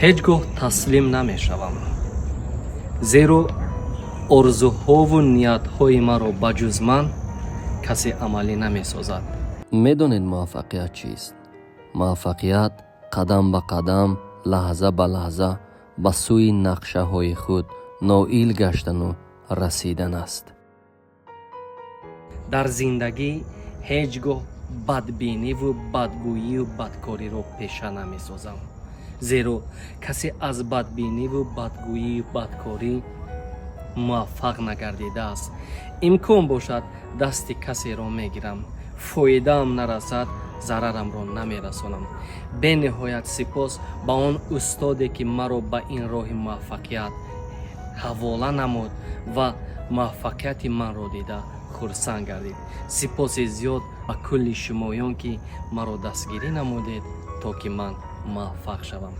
Ҳеҷ гоҳ таслим намешавам, зеро орзуҳову ниятҳои маро ба ҷуз ман касе амалӣ намесозад. Медонед, муваффақият чист? Муваффақият қадам ба қадам, лаҳза ба лаҳза ба сӯи нақшаҳои худ ноил гаштану расидан аст. Дар зиндагӣ ҳеҷ гоҳ бадбиниву бадгӯию бадкориро пеша намесозам, зеро касе аз бадбиниву бадгӯию бадкорӣ муваффақ нагардидааст. Имкон бошад, дасти касеро мегирам, фоидаам нарасад, зарарамро намерасонам. Бениҳоят сипос ба он устоде, ки маро ба ин роҳи муваффақият ҳавола намуд ва муваффақияти манро дида хурсанд гардид. Сипоси зиёд ба кулли шумоён, ки маро дастгирӣ намудед, то ки ман муваффақ шавам.